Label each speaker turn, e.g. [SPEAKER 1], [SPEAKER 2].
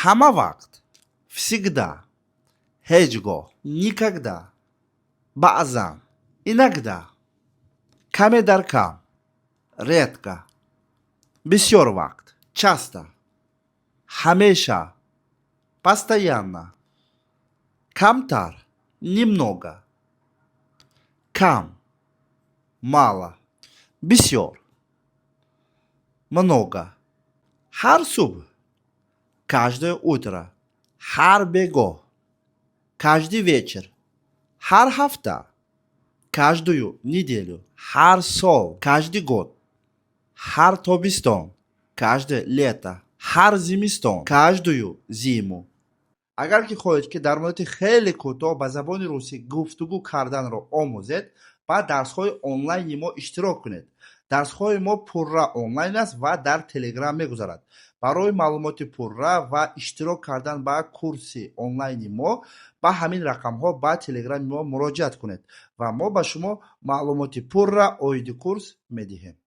[SPEAKER 1] Ҳама вақт, всегда, ҳеҷ гоҳ, никогда, баъзан, иногда, каме дар кам, редко, бисёр вақт, часто, ҳамеша, постоянно, камтар, немного, кам, мало, бисёр, много, ҳар субҳ, каждое утро, ҳар бегоҳ, каждый вечер, ҳар ҳафта, каждую неделю, ҳар сол, каждый год, ҳар тобистон, каждое лето, ҳар зимистон, каждую зиму. Агар ки хоҳед, ки дар муддати хеле кӯтоҳ ба забони русӣ гуфтугӯ карданро омӯзед, ба дарсҳои онлайни мо иштирок кунед. Дарсҳои мо пурра онлайн аст ва дар Телеграм мегузарад. Барои маълумоти пурра ва иштирок кардан ба курси онлайни мо ба ҳамин рақамҳо ба Телеграми мо муроҷиат кунед ва мо ба шумо маълумоти пурра оиди курс медиҳем.